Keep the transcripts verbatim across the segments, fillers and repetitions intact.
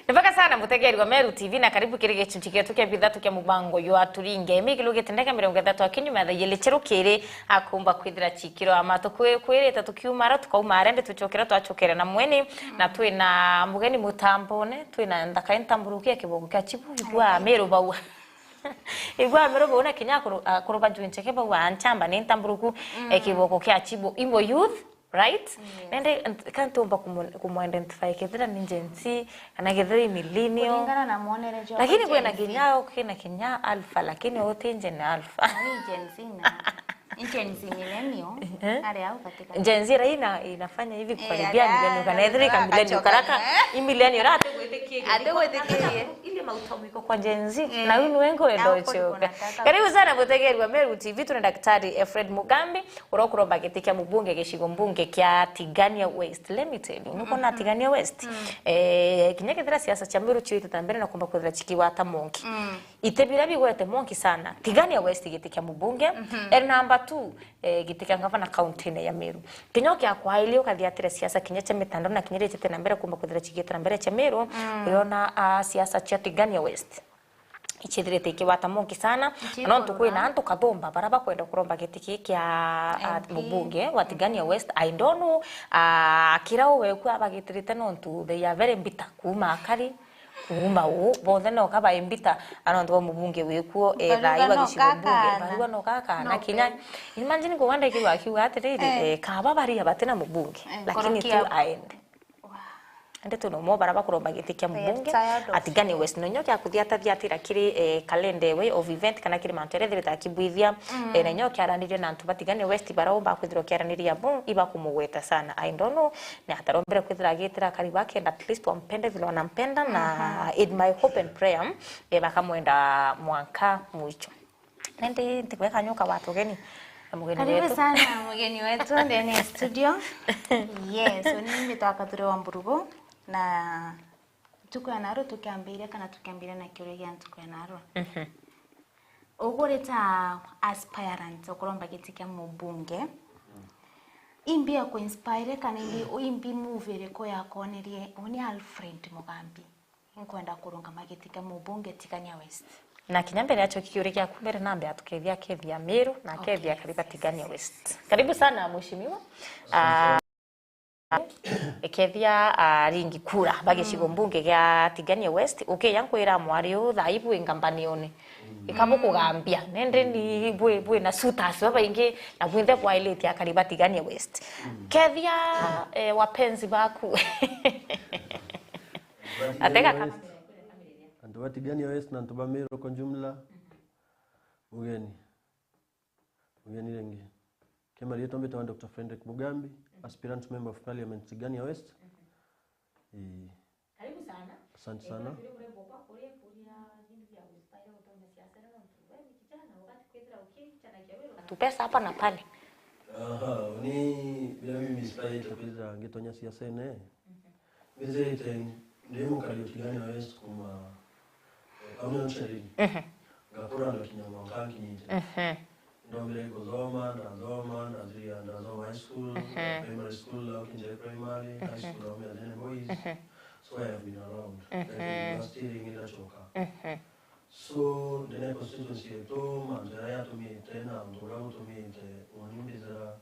Ni bwega sana, mutegeri wa Meru T V, na karibu kiri gicunci gietu kia bithatu kia mubango jwa Turinge. Imi kilugite ndeka mirongo ithatu akinyuma ya thaa ijiri cia rukiri, akumba kwithira cikiro ama tukwirite tukiuma ara tukauma ara, indi tucokera twacokera na mweni, na twina mugeni mutambone, twina nthaka intamburuki ya kiboko kia chibu, igua Meru bau. Igua Meru bau na kinya akuru, akuru ba Jwincheke bau a nchamba ni ntamburuku, eh, kiboko kia chibu. Imo youth, right? Yes. Nende nt-, ka ntumba kumu-, kumu identify kethira ni Gen Z, kana kethira i millennial. Kulingana na mwonere jwa Lakini kwina Gen Z. Kinya, kwina kinya alpha, lakini uti Gen Alpha. Ari Gen Z na, ni Gen Z millennial, Eh? ari au katika. Gen Z ira ina-, inafanya hivi Eh, kukaribia ari millennial, kana ethira ika millennial, akachoka, karaka, eh? I millennial, ira ati gwitikiria. Ati gwitikiria. Ile mauta mwiko kwa Gen Z. Eh. Na unu wengo wendo Na uko uchoka. Nataka Karibu sana mutegeri wa Meru T V, tuna Daktari Alfred Mugambi. Uria ukuromba giti kia mubunge gicigo mbunge kia Tigania West. Let me tell you, nukwona Tigania West? Eh, kinya kethira siasa cia Meru ciuite na mbere na kumba kwithira cikigwata monki. Iti biria bigwete monki sana. Tigania West giti kia mubunge. And number two, eh, giti kia ngavana kaunti-ini ya Meru. Kinya ukia kwaili ukathiatira siasa kinya cia mitandao na kinya iria ciite na mbere kumba kwithira cigiite na mbere cia Meru, uriona, ah, siasa cia Tigania West icithirite ikigwata monki sana. Nontu kwina antu kathumba baria bakwenda kuromba giti kiki kia, ah, mubunge wa Tigania West. I don't know, ah, kira uwe ku abagitirite nontu they are very bitter kuuma akari, kuuma u, bonthe no ka bai bitter, anontu ba mubunge wikuo, eh, thaa ii wa gicigo mbunge, barua no kakana. Barua no kakana. Kinya, imagine kuganda ikiwa akiuga atiriri, eh, kaba baria batina mubunge, lakini tu aende. Ndeto no mo bara bakuromba giti kia mubunge, Tigania West. No nyo kia kuthiatathiatira kiri, eh, kalenda ewe of event kana kiri mantu aria ethirite akibwithia. Eh, na nyo kiaranirie na antu ba Tigania West bara umba kwithirwa kiaraniria bu, ibakumugweta sana. I don't know, ni atarombere kwithira agitira akari bake, and at least wampende vile wanampenda, na in my hope and prayer, eh, bakamwenda mwanka mwicho. Nindi ntigweka nyuka wa tugeni na mugeni wetu. Karibu sana mugeni wetu ndani ya studio. Yes, uni mbitwa Kathure wa Mburugu, na ntuku ya narua tukiambiria kana tukiambiria na kiuria gia ntuku ya narua. Mhm. Ugurita aspirant ukuromba giti kia mubunge. Imbi ya kuinspire kana imbi, imbi move iriku yakonerie uni Alfred Mugambi? Nkwenda kurungama giti kia mubunge Tigania West. Na kinya mbere achoki kiuria giaku mbere, nambe atukethia akethia Meru na akethia akari ba Tigania West. Karibu sana mheshimiwa. Ah, ekethia, ah, ringi kura ba gicigo mbunge gia Tigania West, ukiya nkwira mwari u thaa ibu ingambanione. Ikabo kugambia, nende ni bwi, bwi na suitors babaingi na bwinthe kwailitie akari ba Tigania West. Kethia, eh, wapenzi baku. Atega kana. Antu ba Tigania West na antu ba Meru kwa jumla. Mugeni. Mugeni ringi. Kia marietwa mbitawa Doctor Frederick Mugambi, aspirant member of parliament Tigania West. Ii. Karibu sana. Asante sana. Tu pesa hapa na pale. Aha, ni bila mimi inspire kwithira ngitonya siasene. Mbithirite ndi mukari wa Tigania West kuma, eh, au niciariri. Mhm. Ngakura ngakinya mwanka nkinyite. Mhm. Ndombire kuthoma, ndathoma, ndathiria, ndathoma high school, primary school, au Kinjai Primary, high school, au Miathene Boys. Mhm. So I have been around. Mhm. Like university ringi ndacoka. Mhm. So, ndene constituency yetu, mantu jaria yatumite na untu uria gutumite, uni mbithira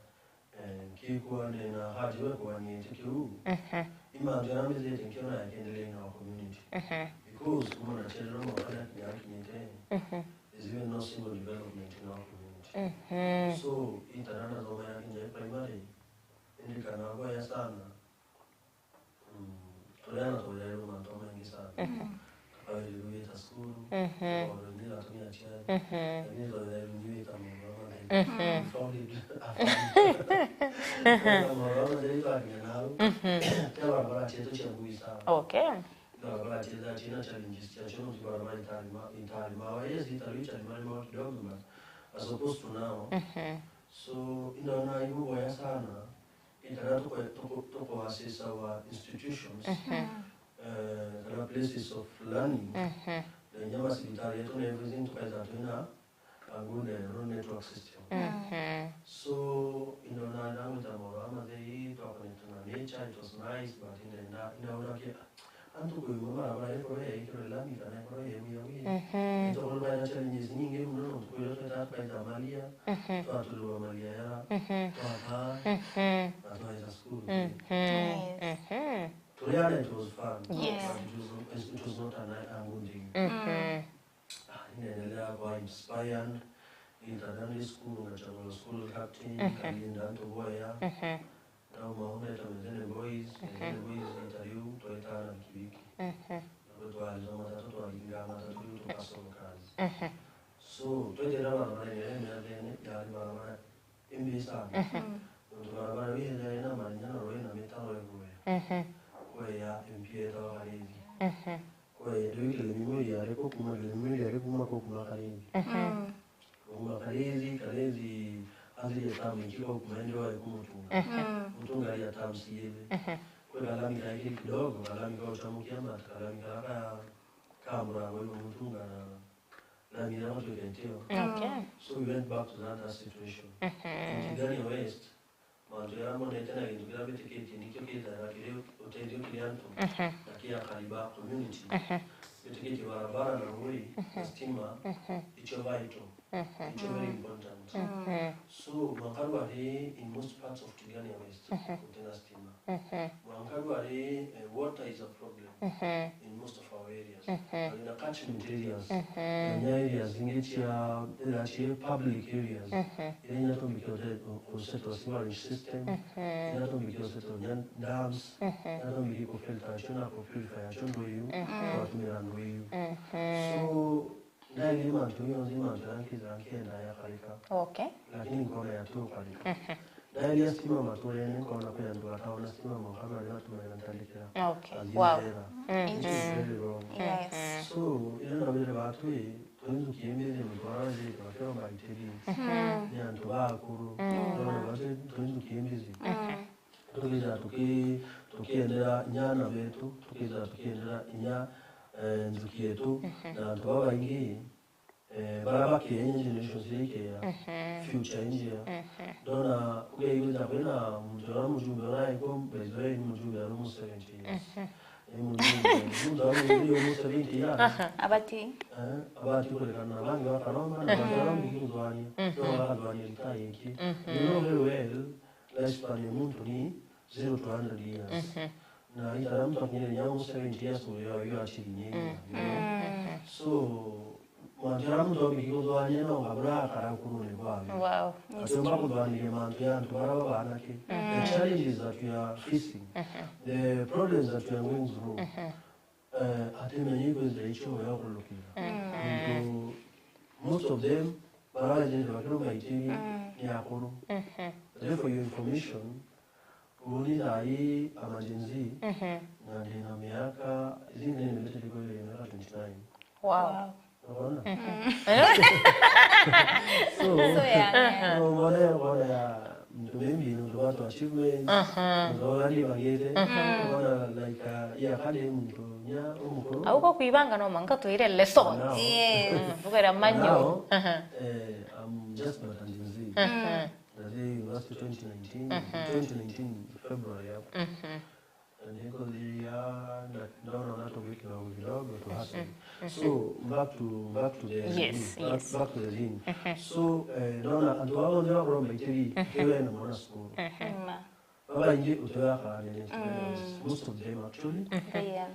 Eh, nkikua ndina haja we kuania giti kiu. Mhm. I mantu jaria mbithirite nkiona yakiendelea in our community. Mhm. Because kuma naciarirwe mwanka ndakinya nkinyite, mhm, there's even no single development in our community. Mhm. So, i taria ndathomera Kinjai Primary, indi kana boya sana, Mm, turiana twajairwe mantu jamaingi sana. Mhm. Twajairwe gwita cukuru, mhm, maundu jaingi gatumi aciari. Mhm. Lakini twajairwe ni gwita maundu jamatheri. Mhm. We found it. Maundu jamatheri twakinya nau. Mhm. Kila barabara cietu cia Mbuisa. Okay. Barabara cietu ciina challenges ciacio, no barabara itari ma-, itari mawa. Yes, itari itari mari mawa kidogo, but as opposed to now. Mhm. So, indona ibu boya sana. Kana tuko-, tuko-, tuko assess our institutions, mhm, eh, kana places of learning. Mhm. Na inya masibitari yetu na everything tukaitha twina a good, eh, road network system. Mhm. So, indona ndagwita maundu jamatheri, twa connect na nature, it was nice, but inde nda-, ndaona ki-, Antu kwigua barabara ikorwa yaikirwe lami kana ikorwa yemia wi. Mhm. Ntokorwa twina challenges nyingi muno, nontu kwithirwa tweta twaita maria, mhm, twatulirwa maria yara, mhm, twathaa, mhm, na twaita cukuru. Mhm. Yes. Mhm. Turiana, it was fun. Yes. But it was, it was not an, a good thing. Mhm. Ah, ninaendelea kuwa inspired. Internal school, ngachagua school captain, mhm, nkarinda antu boya. Mhm. Ndauma hau ndeta Methene Boys, mhm, Methene Boys ita riu twetaga na bikibiki. Mhm. Nabo twathoma matatu, twaringa matatu riu tukasoma kazi. Mhm. So, twetera barabara ino ya Methene, yari barabara imbi sana. Mhm. Nontu barabara ii yari na marinya na rui na mitaro everywhere. Mhm. Kweya M P A etawa Karithi. Mhm. Kweya, riu Kiliminyo yari ku kuma, Kiliminyo yari kuma ku kuma Karithi. Mhm. Mm. Kuma Karithi, Karithi athire tamu ingi kwa kuma indi wae kumutunga. Mhm. Mutunga ya tamu ciiri. Mhm. Kwi kalami kaingi kidogo, kalami ka uchamukia, but kalami kara ka, ka murango iwe mutunga na lami ya matu ikentio. Okay. So we went back to that, that situation. Mhm. In Tigania West, mantu jaria mbonete na gintu kiria mbitikitie nikio kithaira kiri utethio kiri antu, mhm, na kiri akari ba community. Mhm. Mbitikitie barabara na rui na, mhm, stima, mhm, icio vital. Mhm. Icio very important. Mhm. So, mwanka rwari in most parts of Tigania West, mhm, gutina stima. Mhm. Mwanka rwari, eh, water is a problem, mhm, in most of our areas. Mhm. And in the catchment areas, mhm, na inya areas ingi cia, cia public areas, mhm, iria inya tumbikite ku settle sewerage system, mhm, inya tumbikite ku settle inya dams, mhm, inya tumbikite ku filter cio na ku purify cio ndwiu, mhm, twatumira ndwiu. Mhm. So, ndaerie mantu jonthe, mantu jaria nkithira nkienda jakarika. Okay. Lakini nkona jatiukarika. Mhm. Ndaeria stima maturene, nkona kwi antu bataona stima, mwanka baria batumaira ntandikira. Okay. Wow. Athithera. Mhm. Which is very wrong. Yes. Mhm. So, ira ndabire batu ii, twi nthuki imbithi, muntu arathirite bakiromba itiri. Mhm. Ni antu bakuru. Mhm. Ndona batu twi nthuki imbithi. Mhm. Tukithira tuki-, tukiendera inya aana betu, tukithira tukiendera inya, eh, nthuki yetu, mhm, na antu babaingi, eh, baria bakeya inya generations iria ikeya, mhm, future injega. Mhm. Ndona ugeigwita kwina muntu uria mujumbe uria aigwa, by the way, ni mujumbe ari almost seventy years. Mhm. Ni mujumbe, muntu uria mujumbe almost seventy years. Aha. Abati. Eh, abati kurekana na bangi bakaromba, na bangi, mhm, baria bangi kuthwania. Mhm. No bakathwania retire ingi. Mhm. You know very well, lifespan ya muntu ni zero to hundred years. Mhm. Na ita ria muntu akinyire inya almost seventy years, uyo, uyo acirinye inya, you know? Mhm. So, mantu jaria muntu ombiki kuthwania no ngabura akara ukurune bwawe. Wow. Atiumba kuthwaniria mantu ya antu baria babanake. Mhm. The challenges that we are facing, mhm, the problems that we are going through, mhm, eh, atimenye ikwithira icio ya kurukira. Mhm. Nontu most of them, baria bathithirwa bakiromba itiri, mm, ni akuru. Mhm. But then for your information, uuni thaa ii I'm a Gen Z, mhm, na ndina miaka, I think ni mbitite kwithira miaka twenty-nine. Wow. Wow. Urona? Mhm. So, so young, yeah. No, mbona, mbona ya, maybe nontu bwa tu achievements, aha, nontu bwa ndi bagite, mhm, mbona, like, uh, yeah, kandi muntu nya umukuru. Au ko kwibanga no mwanka twire lesson. Now, yes. Mm, ukwira manyo. Now, aha, eh, I'm just about a Gen Z. Mhm. Ndathire university twenty nineteen, mhm, twenty nineteen February hapo. Mhm. Ndikuthiria, nda-, ndona na tuwiki kidogo kidogo tu hustle. Mhm. So, back to, back to the, yes, back, yes, back to the thing. Mhm. So, eh, ndona antu aba bonthe bakuromba itiri, mhm, tiwe na mwana cukuru. Mhm. Ma. Babaingi utiwe akarania na, mm, most of them actually. Mhm. Yeah.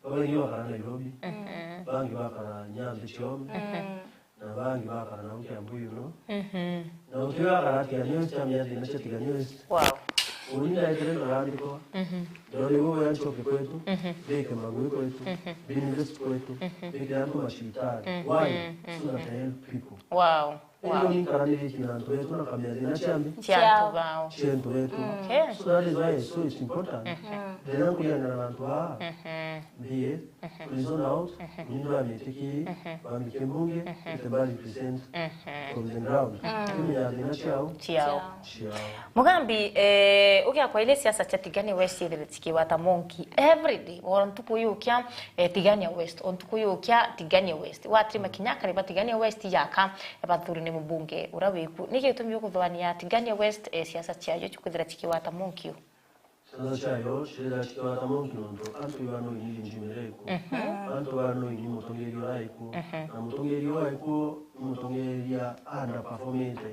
Babaingi bakara Nairobi. Mhm. Bangi bakara Nyanza ciome. Mhm. Na bangi bakara nau Kiambu, you know. Mhm. Na utiwe akara Tigania West, amia thina cia Tigania West. Wow. Uni ndaetere ndarandikwa. Mhm. Ndore wewe anchoke kwetu, mhm, beke magwe kwetu, mhm, be invest kwetu, mhm, beke antu mashitari. Mhm. Why? Mhm. So that I help people. Wow. Wow. Ino ninkaranirie na antu betu na kamia thina cia mbi. Cia antu bao. Cia antu betu. Mm. Okay. So that is why it's so it's important. Mhm. Then kuyanira na antu aa. Mhm. Mbie, mhm, reason out, mhm, nini bamitiki, mhm, bamike mbunge, mhm, ite bali present, mhm, from the ground. Mm. Kimenya thina ciao. Ciao. Ciao. Mugambi, eh, ugia kwa ile siasa cia Tigania West ithire cikiwata monki every day. Ora ntuku yukia, eh, Tigania West, o ntuku yukia Tigania West. Watiri makinya kariba Tigania West yaka, eh, bathuri ni mubunge ura wiku. Niki gitumi ukuthwania Tigania West, eh, siasa ciayo cikwithira cikiwata monki u? Sasa ciayo ciria cikwata monki nontu antu iba no ini njumire iku. Antu ba no ini mutongeria ura iku. Na mutongeria ura iku ni mutongeria underperformite.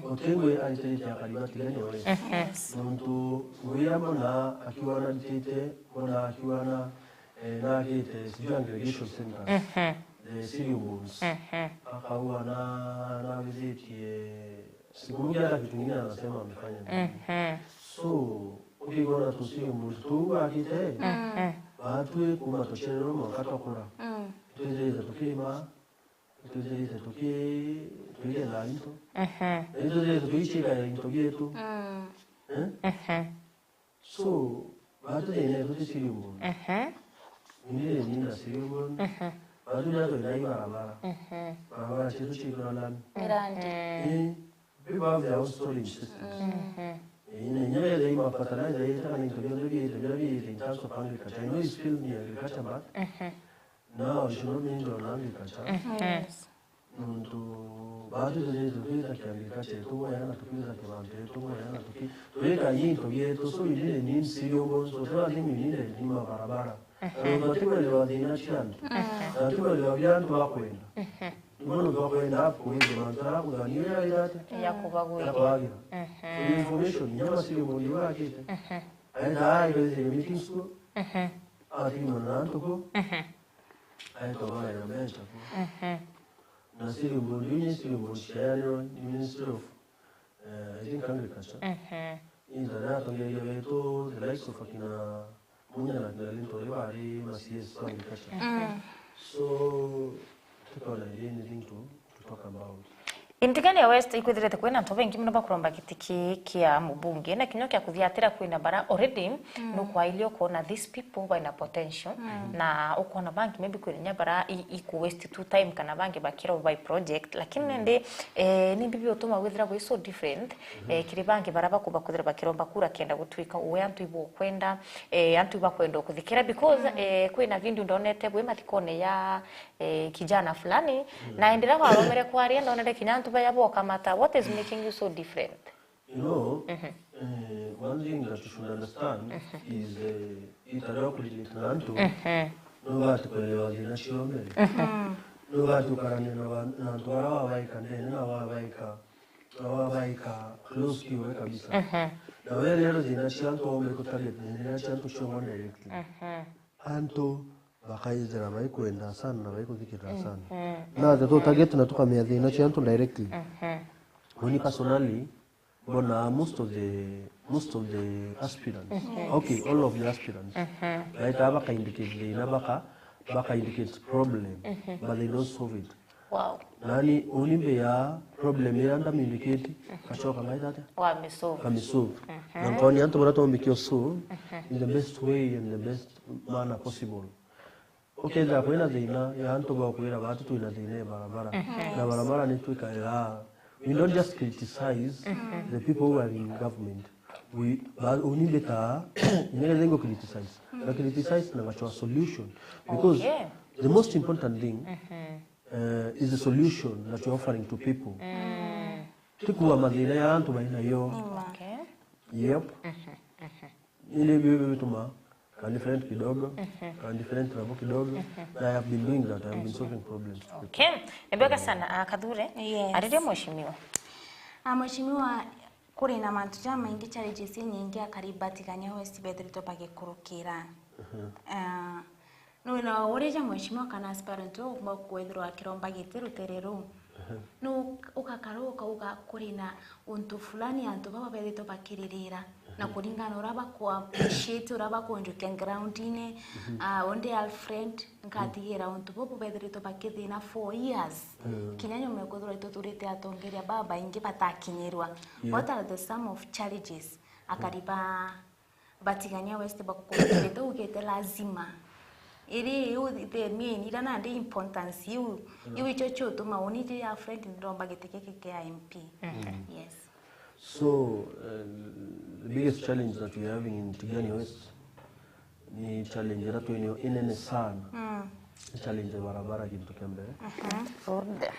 Otingwe aritite akari batigania we. Nontu nguya mbona akiwa na ritite, mbona akiwa na, eh, na akite sijui aggregation centers. The cereal bones. Akaua na, na visitie Sikumbuki hata kitu kingine anasema amefanya nini. So, ukigona tusirio muntu tu akite, batwi kuma tucererwo mwanka twakura. Twithirite tukirima, twithirite tuki-, tukigetha into. Na itwithirite tuicikaira into bietu. Eh? So, batu thina etu ti cereal bones. Indi ni nina cereal bone. Batu ni atwina i barabara. Barabara cietu ciikira lami. Mirandi. Eh, people have their own storage systems. Eh, na inya betha i mafertilizer yeta na into bionthe bieta, biria bieta in terms of agriculture. I know you still in agriculture, but now you should not be into agriculture. Yes. Nontu baatu twithirite twithakia agriculture yetu wega na tukithakia bantu yetu wega na tuki-, twika into bietu, so you really need cereal bones, whatever thing you need, ni mabarabara. Na nontu atikwelewa thina cia antu. Na atikwelewa bia antu bakwenda. Ni bono twakwenda kuweza mantu aria kuthania ya ithate. Ya kubaguria. Ya kwagira. So information, nyama cereal bone iu akite. Aenda ai, meeting school. Athimana na antu ku. Aitwa Brian Bencha ku. Na cereal bone, iu ni cereal bone ciaeanirwe ni Ministry of, eh, I think, Agriculture. Inda ria atongeria betu, the likes of akina Munya na akina Linturi bari ma C S agriculture. So, tukona anything to, to talk about. Ntigania West ikwithirite kwina antu baingi mono bakuromba giti ki kia mubunge, na kinya kia kuthiatira kwina bara already nukwailia ukwona these people baina potential, na ukwona bangi maybe kwina nya bara i, i ku waste tu time kana bangi bakira by project, lakini nindi, eh, ni mbibi utuma withira wi so different, eh, kiri bangi bara bakuba kwithira bakiromba kura kenda gutwika uwe antu ibukwenda, eh, antu ibakwenda kuthikira because, eh, kwina video ndonete bwi mathikone ya eh, kijana fulani, na ndira waromere kwaria, ndonere kinya antu baya bokamata. What is making you so different? You know, eh, one thing that you should understand is, eh, ita ria kurigitana antu, no bati kuelewa thina cio mbere. No bati ukarania na wa-, na antu bara wabaika ndene na wabaika, na wabaika close to we kabisa. Na we rero thina cia antu ombe kutarget thina cia antu cio directly. Antu bakaithira baikwenda sana na baikuthikirira sana. Na the to target na tukamenya thina cia antu directly. Uni personally, mbona most of the, most of the aspirants, okay, all of the aspirants, baita baka indicate thina, baka, baka indicate problem, but they don't solve it. Wow. Nani uni mbe ya problem ira ndamindikiti, kachoka ngaita atia? Wa misolve. Kamisolve. Na nkoni antu bara tombikio solve in the best way and the best manner possible. Ukethira kwina thina ya antu bakwira batu twina thina ya barabara. Na barabara ni twikaira. We don't just criticize the people who are in government. We, ba, uni mbita, nyere thengo criticize. Na criticize na ngachoa solution. Because the most important thing uh, is the solution that you're offering to people. Ti kuwa mathina ya antu baina yo. Okay. Yep. Ile bibi bituma ka different kidogo, ka different nabo kidogo. Na I have been doing that. I have been solving problems. Okay. Ni bwega sana, ah, Kathure. Yes. Ariria mheshimiwa. Ah, mheshimiwa, kuri na mantu jamaingi, challenges inyingi akari ba Tigania West bethiritwe bagikurukira. Ah, Nona uria ja mheshimiwa kana aspirant uria ugomba kwithirwa akiromba giti rutere ruu. Nu ugakara ukauga kuri na untu fulani antu baba bethitwe bakiririra. Na kuringana uria baku appreciate, uria bakunjukia ground-ini, ah, undi Alfred, nkatigira untu bubu bethiritwe bakithina for years. Kinya nyuma ya kwithirwa ituthurite atongeria babaingi batakinyirwa. What are the some of challenges akari ba Batigania West bakukumbirite ugite lazima. Iri iu the main, ira nandi importance iu, iu icio ciutuma uni ja Alfred ndiromba giti giki kia M P. Yes. So, uh, the biggest challenge that we are having in Tigania West ni challenge ira twinio inene sana. Ni challenge ya barabara, gintu kia mbere. Road.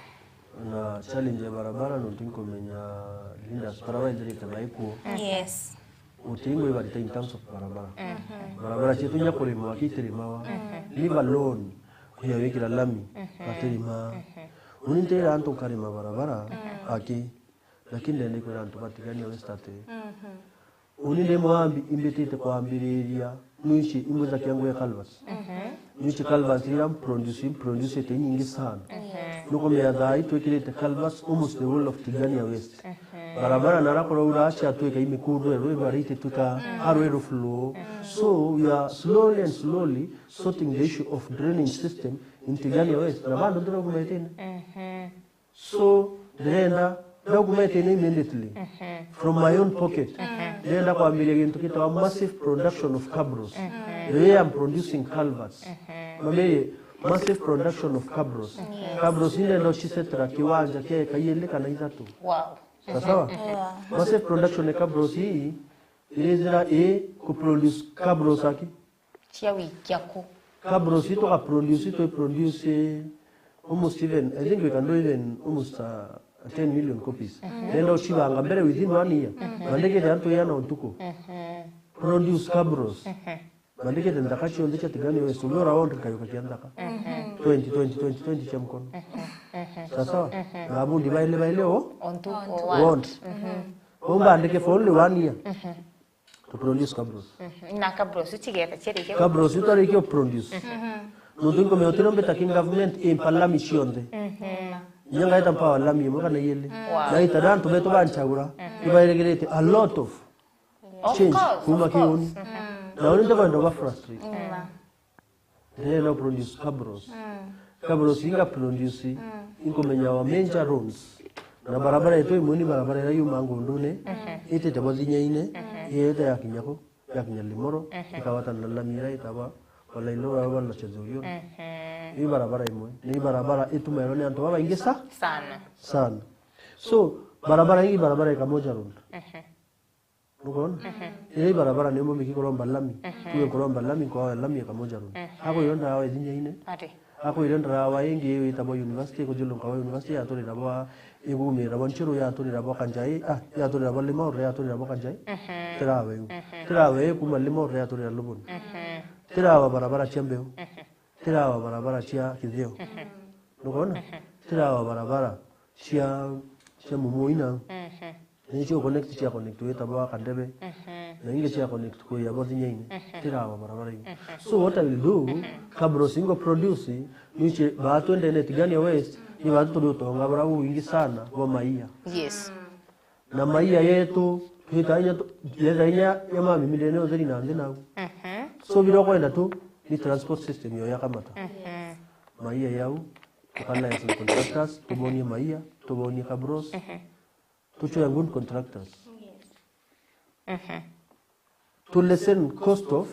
Na challenge ya barabara, nontu nkumenya leaders bara baithirite baikuo. Yes. Guti ingo ibarita in terms of barabara. Barabara cietu inya kurimwa, aki itirimawa. Leave alone kuya wikira lami, batirima. Uni ntira antu nkarima barabara, aki, lakini ndenda ikwira antu ba Tigania West ati, uni ndi mwambi imbitite kwambiriria, nwici imbwithakia ngugi ya culverts. Nwici culverts iria mproduce, mproducete inyingi sana. Nukumenya thaa ii twikirite culverts almost the whole of Tigania West. Barabara nara kuraura acia twika imikundu erwe ibarite twika arwe ruflow. So we are slowly and slowly sorting the issue of drainage system in Tigania West. Na bado ndira kumetene. So, ndirenda, ndirenda kumeteine immediately from my own pocket. Ndirenda kwambiria gintu gitawa massive production of cabros. The way I'm producing culverts. Mambie, massive production of cabros. Cabros ii ndirenda ucisetera kiwanja kia eka iiri kana ithatu. Wow. Sawa sawa? Massive production ya cabros ii irijira i kuproduce cabros aki. Cia wikia ku? Cabros ii tuka produce, twi produce, eh, almost even, I think we can do even almost, uh, ten million copies. Nenda ucibanga mbere within one year. Mandikite antu iana o ntuku. Produce cabros. Mandikite nthaka cionthe cia Tigania West. Ugiura wonde kayuka kia nthaka. Twenty, twenty, twenty, twenty cia mkono. Sawa sawa? Na abundi baile baile o? O ntuku. Wonde. Umba andike for only one year. To produce cabros. Na cabros iu cigeeta ciarikia? Cabros iu twarikia produce. Nontu inkomenya utino mbita ki government impa lami cionthe. Inya ngaeta mpawa lami imwe kana iiri. Wow. Na ita na antu betu banchagura, ibairigirite a lot of change kuma kiuni. Na uni ndikwenda ba frustrate. Ndirenda produce cabros. Cabros inga produce, inkumenya our major roads. Na barabara yetu imwe ni barabara iria yuma ngundune, itite bwa Thinyaine, yete yakinya ku, yakinya Limuru, ikawatana na lami iria itaba Walailo wa Wala Chezuyuni. Ni barabara imwe, ni barabara itumairwo ni antu babaingi sa-, sana. Sana. So, barabara hii barabara ikamoja road. Ukoona? Ii barabara ni mumiki kuromba lami. Tuwe kuromba lami, kwa lami ya kamoja road. Ako iyo ndawa ithinyaine. Ati. Ako ile ndawa ingi itagwa university, kujulu kwa university ya turi ndawa igumira bwa nchiru ya turi ndawa kanjai, ah, ya turi ndawa lima ore ya turi ndawa kanjai. Tirawe. Tirawe kuma lima ore ya turi lubuni. Tirawa barabara cia mbeu. Tirawa barabara cia kithio. Ukoona? Tirawa barabara cia, cia mumuina. Ni cio connect cia connect wita bwa Kandebe. Na ingi cia connect kuya bwa Thinyaine. Tirawa barabara iu. So what I will do, kabla usingo produce, niche ba twendene Tigania West, ni ba turi utonga bura wingi sana bwa maia. Yes. Na maia yetu, twita inya tu-, yetha inya ya mami mindene utheri na nthi nau. So bira kwenda tu, ni transport system yo ya kamata. Maia yau, tukana as contractors, tubonie maia, tubonie kabros. Tuchwe good contractors. To lessen cost of,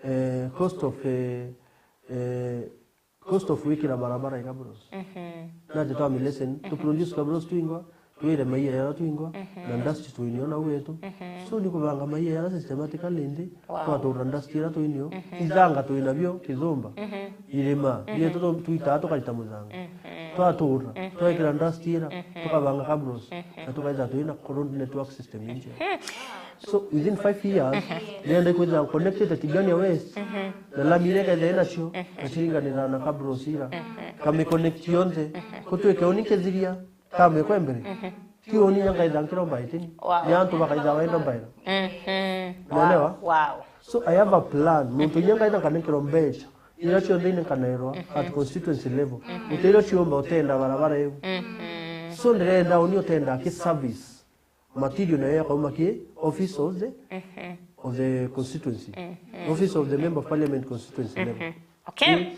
eh, cost of, eh, eh, cost of wikira barabara ya kabros. Nati twami lessen, to produce kabros twingwa, twire maia yara twingwa, na dust twinio na wetu. So ni kubanga maia yara systematically ndi, wow, twatura dust yara twinio, ithanga twinabio, kithumba, irima, bietu tu-, twita tukarita muthanga. Twatura, twekira dust ira, tukabanga kabros, na tukaitha twina road network system injega. So within five years, nienda kwithira connected Tigania West, na lami iria kethira nacio, na ciringanira na kabros ira, kami connect yonthe, kutwike uni kithiria, kami kwa mbere. Ti uni nya ngaitha nkiromba itini. Wow. Ni antu bakaitha wendo mbaira. Naelewa? Wow. So I have a plan. Muntu nya ngaitha nkanekerwa mbeca. Ira cionthe ine nkanerwa at constituency level. Utira ciomba utenda barabara iu. So ndirenda uni utenda ki service. Material nayo yakauma ki office of the, of the constituency. Office of the member of parliament constituency level. Okay.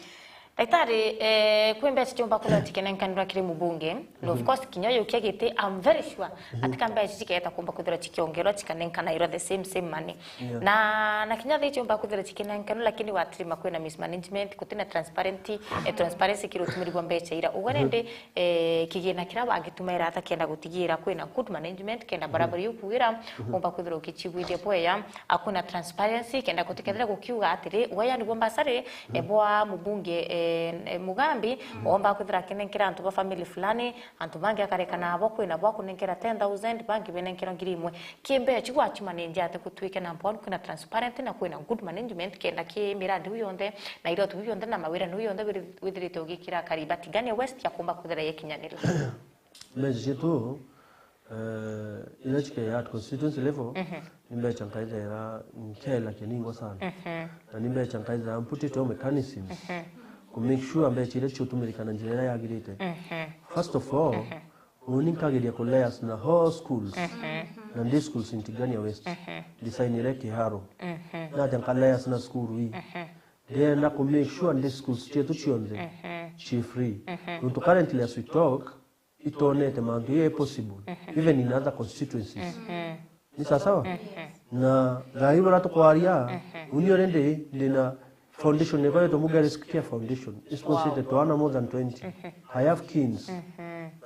Daktari, eh, kwi mbeca ciumba kwithirwa cikinenkanirwa kiri mubunge. Na of course, kinya uyu kia giti, I'm very sure ati ka mbeca ici cikeeta kumba kwithirwa cikiongerwa, cikanenkanirwa the same, same money. Yeah. Na, na kinya thi ciumba kwithirwa cikinenkanirwa, lakini watirima kwina mismanagement, gutina transparency, eh, transparency kiri utumiri bwa mbeca ira. Ugwe nindi, eh, kigina kira wangitumaira ata kenda gutigira kwina good management, kenda barabara iu kugira, kumba kwithirwa ukicigwithia bweya, akuna transparency, kenda gutikethira gukiuga atiri, we yani bwa mbasari, eh, bwa mubunge, eh, eh, Mugambi, omba kwithira akinenkera antu ba family fulani, antu bangi akareka nabo kwina bo akunenkera ten thousand, bangi benenkera ngiri imwe. Kimbechi gwachimanenje ati gutwike number one, kwina transparent na kwina good management, kenda ki miradi iu yonthe na iroto biu yonthe na mawira niu yonthe wiri-, withirite ugikira akari ba Tigania West yakumba kwithira yekinyanira. Mbeca cietu, eh, iria cikeya at constituency level, ni mbeca nkaithera nkela kiningwa sana. Na ni mbeca nkaithera mputite o mechanisms ku make sure mbeca iria ciutumirika na njira iria yagirite. First of all, uni nkageria ku liaise na all schools na day schools in Tigania West. Design iria kiharo. Naja nka liaise na school ii. Ndienda ku make sure day schools cietu cionthe ci free. Nontu currently as we talk, itonete mantu ye possible, even in other constituencies. Ni sawa sawa? Na thaa ii baria tukwaria, uni already ndina foundation ikoretwo Mugaris Care Foundation, isponsored twana more than twenty. I have kids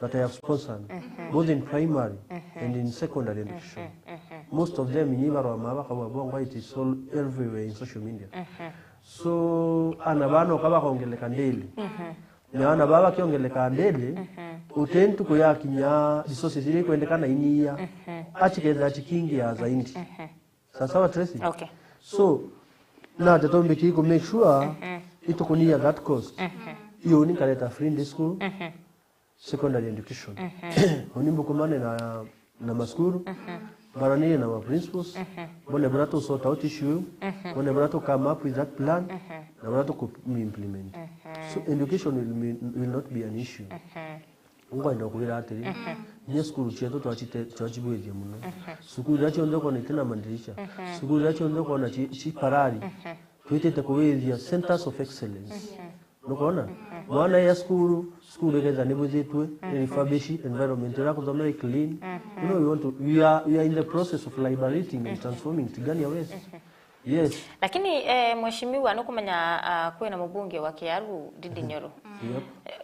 that I have sponsored, both in primary and in secondary education. Most of them, inyi barwa ma bakauga bongwa, it is all everywhere in social media. So, ana banoka bakongeleka daily. Na ana baba bakiongeleka daily, uti ntuku yakinya resources iria ikwendekana inyia, achikethira chikingia zaidi. Sawa sawa, Tracy? Okay. So, naja tumbiki ku make sure itukunyia that cost. Iyo ni nkareta free day school, secondary education. Uni mbukumane na, na maskuru, baranirie na ma principals, bone buria tu sort out issue iu, bone buria tu come up with that plan, na buria tu implement. So education will, be, will not be an issue. Nkwenda kwira atiri, inya cukuru cietu twacite-, twacibwithia muno. Cukuru iria cionthe ukona itina madirisha, cukuru iria cionthe ukona ci, ci parari, twitite kuwithia centers of excellence. Nukona? Mwana ya cukuru, cukuru ikethira ni bwithitwe, ni refurbish, environment iria akuthomera i clean. You know, we want to, we are, we are in the process of liberating and transforming Tigania West. Yes. Lakini, eh, mheshimiwa, nukumenya, ah, kwina mubunge wa Kiaru, Ndindi Nyoro. Yep. Eh,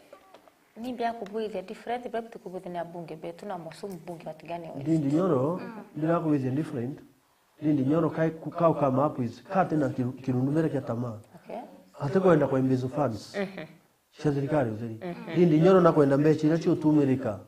ni mbia kubwithia different, bia bitukubwithia ni abunge betu na mosu mubunge wa Tigania West. Ndindi Nyoro, ndirakwithia different. Ndindi Nyoro ka, ka come up with, ka atina kiru-, kirundu mbere kia tamaa. Okay. Atikwenda kwa embezzle funds cia thirikari utheri. Ndindi Nyoro nakwenda mbeca iria ciutumirika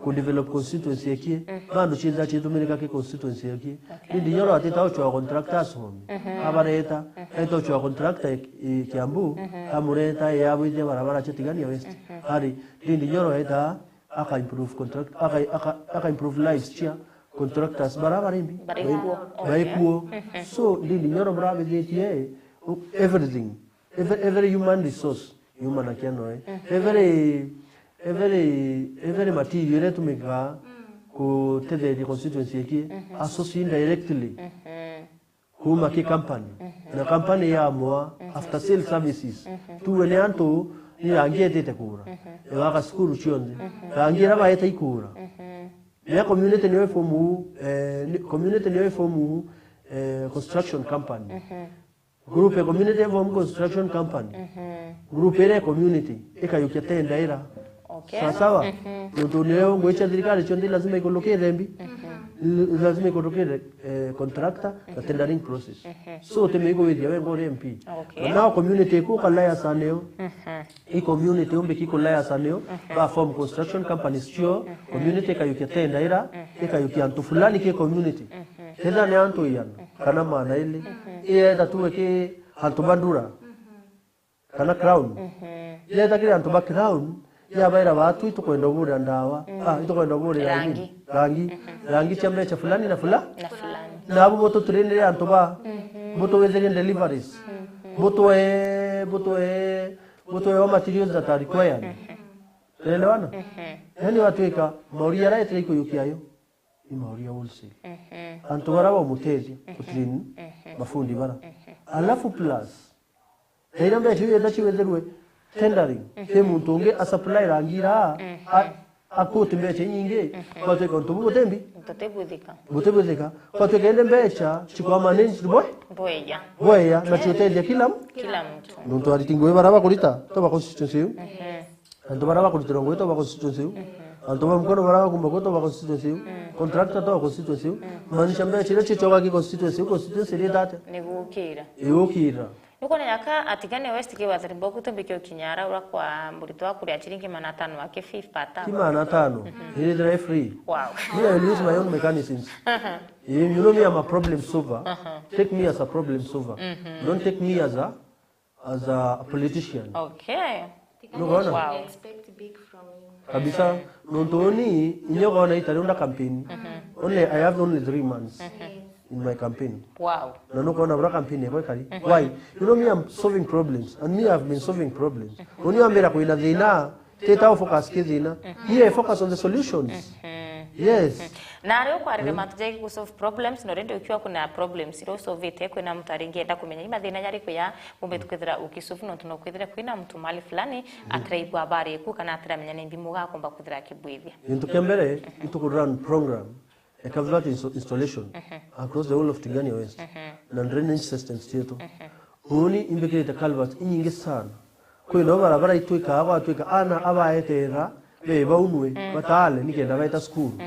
ku develop constituency ekie, bandu ciitha ciitumirika ki constituency ekie. Ndindi Nyoro atita uchwa contractors home. Abareta, eta uchwa contractor e, e, Kiambu, amureta, e, abwithia barabara cia Tigania West. Ari, Ndindi Nyoro eta, aka improve contract, aka, aka, aka improve lives cia contractors bara barimbi. Bari kuo. Bari kuo. So, Ndindi Nyoro burabithitie, everything. Every, every human resource, human akianoe. Every, every, every material iria itumikaga gutetheria constituency ekie, asosi directly kuma ki company. Na company ya mwa after sale services. Tuwe ni antu ni rangi etite kura. Egaka cukuru cionthe. Rangi iria baete ikura. Ria community niyo ifomu, eh, ni-, community niyo ifomu, eh, construction company. Group ya community form construction company. Group iria ya community ikayukia tender ira. Okay. Sawa sawa? Nontu niyo ngwicha thirikari cionthe lazima ikulukire mbi. L-, lazima ikulukire, eh, contractor na tendering process. So, utime ikuwithia we ngori M P. Okay. Na now community iku ukalaya sana yo. I community umbi ki kulaya sana yo. Ba form construction companies cio, community ikayukia tender ira, ikayukia antu fulani ki community. Kethira ni antu iana, kana maana ili, ieta tuwe ki antu ba Ndura, kana Crown. Ieta kiri antu ba Crown, yabaira batu itukwenda uburira ndawa, ah, itukwenda uburira rangi. Rangi. Rangi cia mbeca fulani na fula-, na fulani. Na abu butu trainire antu ba, butu withirie deliveries. Butu e, butu e, butu e materials that are required. Tunaelewana? Yani watwika mauria aretire ikuyukia yo. Ni mauria wholesale. Antu bara bamutethia kutrain mafundi bara. Alafu plus, na iria mbeca iu ita ciwethirwe tendering, ki muntu ungi a supply rangi ira, a, a quote mbeca inyingi, kwatwika untu bu butembi? Tutibwithika. Butibwithika. Kwatwika indi mbeca cikwa managed bwe-, bweya. Bweya, na ciutethia kila m-, kila mtu. Nontu ariti ngui bara bakurita, to ba constituency iu. Antu bara bakuritira ngui to ba constituency iu. Antu ba Mukono bara bakumba ngui to ba constituency iu. Contractor to ba constituency iu. Maanisha mbeca iria cicoka ki constituency iu, constituency iria itatia? Ni gukira. Igukira. Uko na nyaka atigane West ke wathari boku tumbi kio kinyara ura kwa murito wa kuria chiringi magana atano ake fee per term. Ti magana atano. It is very free. Wow. Me, I will use my own mechanisms. You, you know me, I'm a problem solver. Take me as a problem solver. Don't take me as a as a politician. Okay. Nukaona? Wow. Expect big from you. Kabisa. Nontu uni inya ukaona itari unda campaign. Only I have only three months in my campaign. Wow. Na nukaona bura campaign yakwa ikari. Why? You know me, I'm solving problems and me, I've been solving problems. Uni wambira kwina thina, teta focus ki thina. Me, I focus on the solutions. Yes. Na ari ukwarire mantu jegi ku solve problems no rindi ukiwa kuna problems iria usolvite kwina mtu aringi enda kumenya ni mathina jariku ya umbe tukwithira ukisolve nontu no kwithira kwina mtu mali fulani atiraigua abari ku kana atiramenya ni mbi muga akomba kwithira akibwithia. Gintu kia mbere ni tuku run program ya culvert inso- installation across the whole of Tigania West na drainage systems cietu. Uni imbikirite culvert inyingi sana. Kwina barabara itwikaga gwatwika ana abaetera be baunwe batale nikenda baeta cukuru.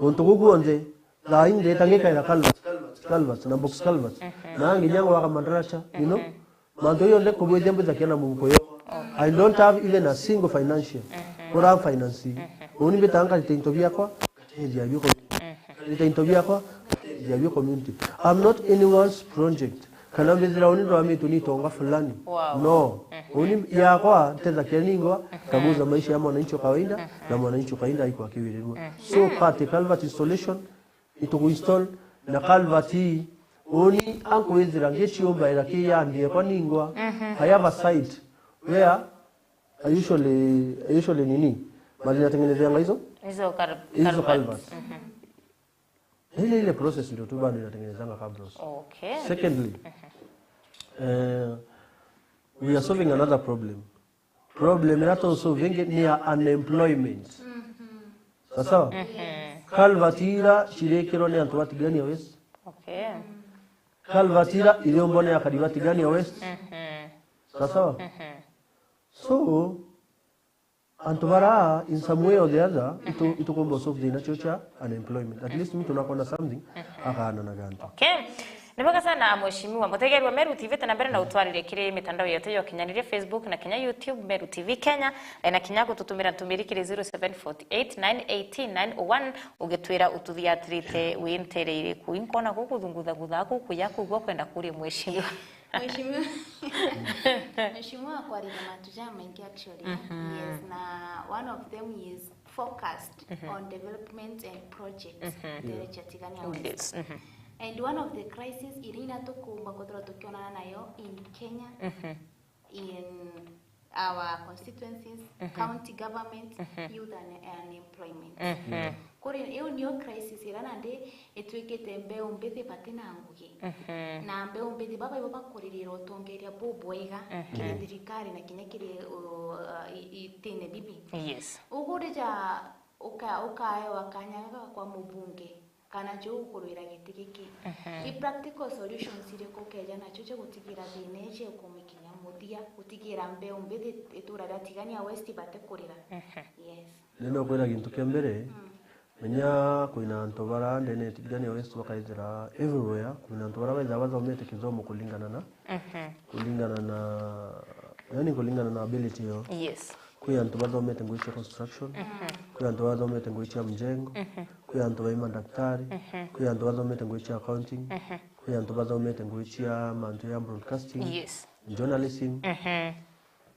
Guntu guu guonthe thaa ii ndeta ngikaira culvert, culvert na box culvert na nginya gwaka madaracha, you know. Mantu yonthe kubwithia mbithakia na mubuko yo. I don't have even a single financial. Ura finance. Uni mbitaga nkarita into biakwa, ngatethia bio community. Nkarita into biakwa, ngatethia bio community. I'm not anyone's project. Kana mbithira uni ndwamitwe ni itonga fulani. Wow. No. Uni yakwa ntethakia ningwa kaguza maisha ya mwananchi wa kawaida na mwananchi wa kawaida aiko akiwirirwa. So part culvert installation itugu install na culvert ii. Uni ankwithira ngiciumbaira ki yandi yakwa ningwa. I have a site where I usually, I usually nini? Mali natengenezeanga hizo? Hizo kar- Hizo culverts. Ile ile process ndio tu bado inatengenezanga kabros. Okay. Secondly, uh, we are solving another problem. Problem ira tu solve ingi ni ya unemployment. Sawa sawa? Culvert ira cirikirwo ni antu ba Tigania West. Okay. Culvert ira iriombwa ni akari ba Tigania West. Sawa sawa? So, antu bara in some way or the other, itu, itukomba solve thina cio cia unemployment. At least mtu nakona something, akaana na gantu. Okay. Ni bwega sana mheshimiwa. Mutegerwa Meru T V tena mbere na utwarire kiri mitandao yetu ya ukinyaniria, Facebook na kinya YouTube, Meru T V Kenya, eh, na kinya gututumira ntumiri kiri zero seven four eight nine eighteen nine oh one, ugitwira ututhiatirite wi ntere iriku. Inkona gukuthunguthagutha gukuya kugua kwenda kuria mheshimiwa. Mheshimiwa, Mheshimiwa akwarire mantu jamaingi actually. Yes, na one of them is focused on development and projects ntere cia Tigania West. And one of the crisis iria ina tukumba kwithirwa tukionana nayo in Kenya, in our constituencies, county government, youth and unemployment. Kuri iu niyo crisis iria nandi itwikite mbeu mbithi bati na ngugi. Na mbeu mbithi baba ibo bakuririra utongeria bubwega kiri thirikari na kinya kiri uh, i- itine bibi. Yes. Ugurija uka ukaewa kanya gaka kwa mubunge kana nju ukurwira giti giki. I practical solutions iriku ukeja nacio cia gutigira thina iji ikumikinya muthia, gutigira mbeu mbithi itura ria Tigania West batikurira? Yes. Nenda ukwira gintu kia mbere, menya kwina antu bara ndene ya Tigania West bakaithira everywhere, kwina antu bara baithira bathomete kithomo kulingana na, kulingana na, yani kulingana na ability yao. Yes. Kwi antu bathomete ngugi cia construction, kwi antu bathomete ngugi cia mjengo, kwi antu bai madaktari, kwi antu bathomete ngugi cia accounting, kwi antu bathomete ngugi cia mantu ya broadcasting, yes, journalism.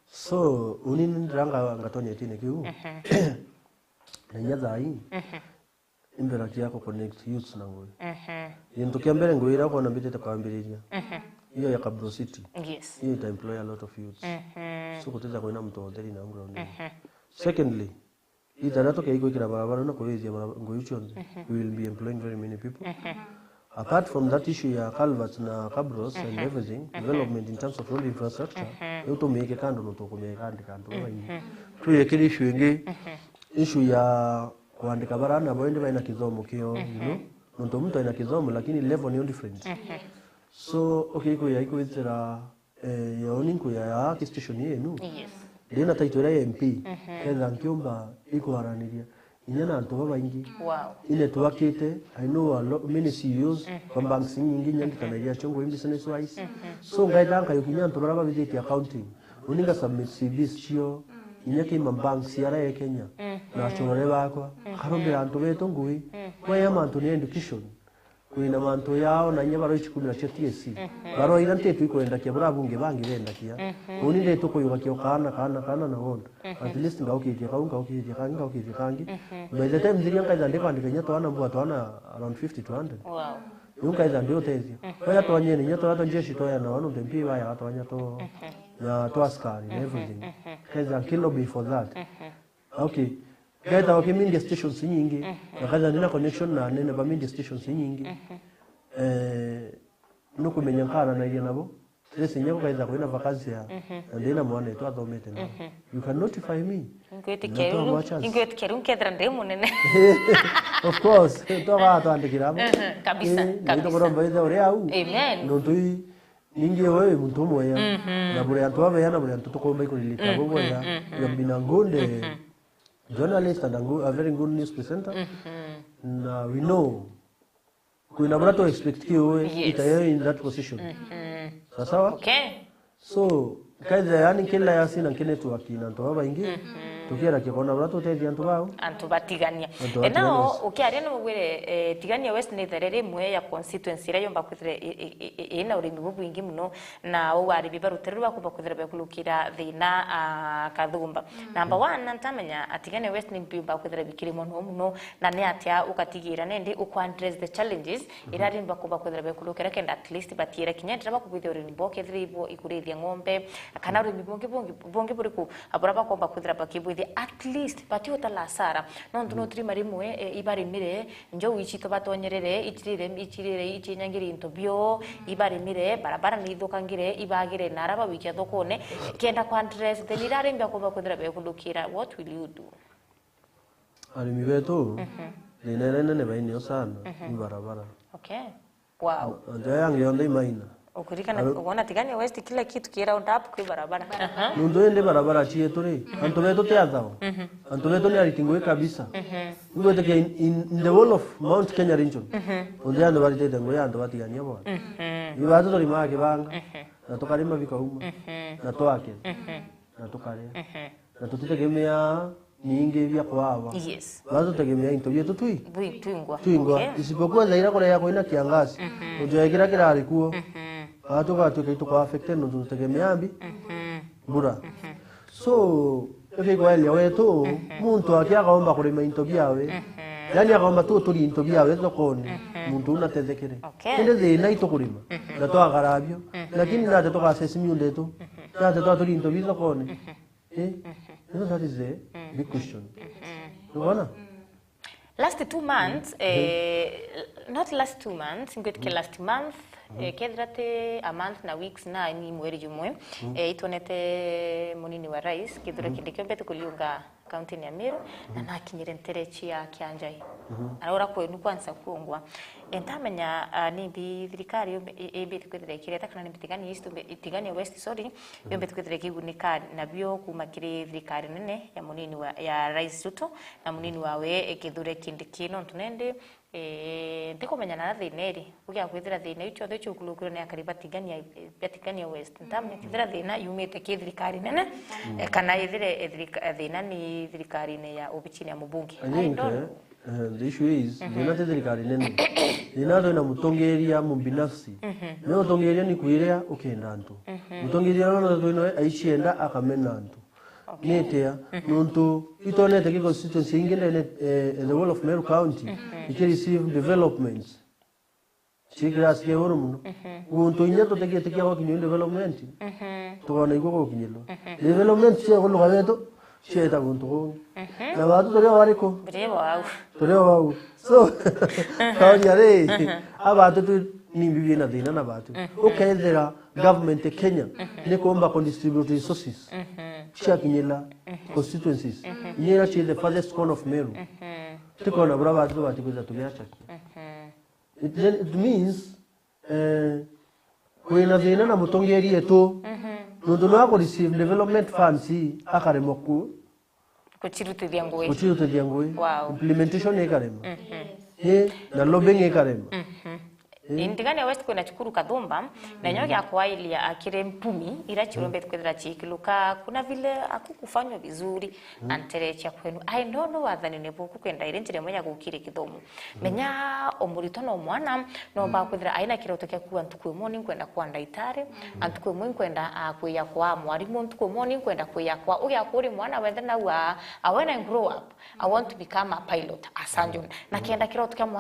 So uni ndiranga ngatonya itine kiu. Na inya thaa ii, imberagia ku connect youths na ngugi. Gintu kia mbere ngugi iria ukona mbitite kwambiriria, iyo ya Kabro City. Yes. Iyo ita employ a lot of youths. So gutithia kwina muntu wa utheri na ground. Secondly, ita riria tukeigwikira barabara na kuwithia bara-, ngugi cionthe, we will be employing very many people. Apart from that issue ya culverts na cabros and everything, development in terms of road infrastructure, riu tumiike kando no tukumiika andika antu babaingi. Twiyekire issue ingi, issue ya kwandika barana bo indi baina kithomo kio, you know? Nontu muntu aina kithomo lakini level niyo different. So, okay, kwithira eh, yo ni nkuya ya ki station yenu. Yes. Ndina title iria ya M P. Ketha nkiumba ikwaraniria. inya na antu babaingi. Wow. Ine twakite, I know a lot, many C E Os ba banks nyingi, inya ndikanagia cio ngui business wise. So, ngaita nkayukinya antu bara babithitie accounting. Uni nga submit C Vs cio, inya ki ma banks ara e Kenya. Na achore bakwa, karombira antu betu ngui. Kwa ya mantu ni education. Kwina mantu yao na inya baroi cikumira cia T S C. Baroi ira ntitu ikwenda kia bura bungi bangi benda kia. Uni ndetu kuyuga kio kana, kana, kana na wondo. At least ngaukitie kau, ngaukitie kangi, ngaukitie kangi. By the time thiria nkaitha ndi kwandika inya twana mbua twana around fifty to hundred. Wow. Riu nkaitha ndi utethio. Oya twanyene inya twana twa jeshi toya na wanu ntempi baya twanya to. Na twa askari na everything. Kaitha kill me for that. Okay. Ngeta okay media stations nyingi. Na kaitha ndina connection na nene ba media stations nyingi. Eh, nukumenya nkaranagia nabo. Stress inya gukaitha kwina vacancy ya. Na ndina mwana etu athomete na. You can notify me. Ingwitikia Natoa riu, more chance. Ingwitikia riu nkethira ndi munene. Of course, toga twandikira abo. Kabisa, Eh, kabisa. Nitukuromba ithe uri au. Amen. Nontu i ningi wewe muntu umwe ya. Na buri antu abeya na buri antu tukomba ikurelate abo boya. You have been a good eh, journalist and a, good, a very good news presenter. Na we know kwina bura to expect ki we Yes. itayo in that position. Sawa sawa? Okay. So, kaitha yani nkila yasi na nkinetwork na antu babaingi. Tukiera kikona bura tutethia antu bau. Antu batigania. Antu E, batigania nao, West. Ukiaria ni mugwire, eh, Tigania West ni ithere rimwe ya constituency iria yomba kwithira i-, i-, i-, i-, ina urimi bubwingi muno, na uu arimi ba rutere rwa kumba kwithira bekulukira thina, ah, kathumba. Number one, na ntamenya a Tigania West ni mbiumba kwithira bikiri muno muno, na ni atia ukatigira nendi uku address the challenges iria arimi bakumba kwithira bekulukira kenda at least batiira kinya ndira bakubwithia urimi bokethira ibo ikurithia ng'ombe, kana urimi bungi, bungi, bungi buriku, abura bakomba kwithira bakibwithia at least bati utala asara. Nontu no turima rimwe, eh, ibarimire, njou ici tubatonyerere, itirire, itirire, icinyangire into bio, ibarimire, barabara ni ithukangire, ibagire na araba wikia thokone, kenda kwa address, then irarembe akomba kwithira bekulukira, what will you do? Arimi betu, thina iria inene bainio sana, ni barabara. Okay. Wow. Antu aya angi onthe imaina. Ukurikana, Aro- ukwona Tigania West kila kitu ki round up kwi barabara. Aha. Nuntu indi barabara cietu ri, antu betu ti athao. Antu betu ni ariti ngui kabisa. Ngwitikia in, in, in the whole of Mount Kenya region. Onthe antu baritite ngui antu batigania bwana. Ni batu turimaa kibanga, na tukarima bikauma, na twake, na tukaria. Na tutitegemea ningi bia kwaba. Yes. Batu tutegemea into bietu twi. Bwi-, twingwa. Twingwa. Okay. Isipokuwa thaira kuria kwina kiangazi. Ujoe kira kirari kuo. Batu gatwika itu kwa affected no tutegemea mbi. Mbura. So, eke kwa elia wetu, muntu aki akaomba kurima into biawe. Yani akaomba tu turi into biawe thokoni. Muntu una tethekere. Okay. Indi thina itu kurima. Na twagarabio. Lakini nate tugasesi miunde tu. Nate twaturi into bi thokoni. Eh? You know, that is a big question. Unaona? Last two months, eh, not last two months, ngwitikia last month, eh, kethira ti a month na weeks na ni mweri jumwe, eh, itwonete munini wa rais, Kithure Kindiki ombete kuliunga kaunti ya Meru, na nakinyire nterechi ya Kianjai. Araura kwenu kwanza kuongwa. Entamenya, ah, nimbi thirikari yombe-, i-, imbite kwithira ikireta kana nimbi Tigania East, umbe-, Tigania West, sorry, yombete kwithira ikigunika nabio kuma kiri thirikari nene ya munini wa, ya Rais Ruto na munini wawe, eh, Kithure Kindiki. Nontu nendi, eh, ndikumenya na thina iri, ugia kwithira thina iu cionthe ciukulukirwe ni akari ba Tigania, eh, ba Tigania West. Ntamenya kethira thina yumite ki thirikari nene, eh, kana ithire, eh, thirika-, eh, thina ni thirikarine ya obichini ya mubunge. I I think, don't eh, know. Eh, the issue is, thina ti thirikari nene. Thina twina mutongeria mubinafsi. Ni utongeria ni kwiria ukenda antu. Mutongeria no twina aicienda akamena antu. Okay. Ni atia? Nontu itonete ki constituency ingi ndene, eh, the whole of Meru County, iki receive developments. Cikirasi kia iguru muno. Guntu inya tutegete kia gwakinyia development. Tukona igwe gukinyirwa. Development cia guntu gabetu cieta guntu gungi. Na batu turi o bariku? Bari o bau. Turi o bau. So, kaoria ri, abatu tu ni mbibi na thina na batu. Ukethira government ya Kenya ni kuomba ku distribute resources ciakinyira constituencies. Inya ira ci the farthest corner of Meru. Tikona bura batu bati kwitha tugiachakia. It, then it means, eh, kwina thina na mutongeria etu. Nontu no aku receive development funds, akaremwa ku, Kuchirutithia ngui. Kuchirutithia ngui. Wow. Implementation ikarema. Mhm. Eh, na lobbying ikarema. Mhm. Eh. Ndigania West kwina cukuru Kathumba, na nyo gya kwailia akiri mpumi, ira chirombete kwithira chikiluka, kuna vile akukufanywa vizuri, na nterecha kwenu. I know no wathani ni buku kwenda iri njira imwe ya gukiri kithomo. Menya o muritwa no mwana, no ba kwithira aina kiroto kia kuwa ntuku imwe ni nkwenda kwa ndaitari, a ntuku imwe nkwenda, ah, kwiya kwa mwarimu, ntuku imwe ni nkwenda kwiya kwa, ugia kuri mwana wethe nauga, ah, when I grow up, I want to become a pilot, a surgeon. Na kenda kiroto kia mwana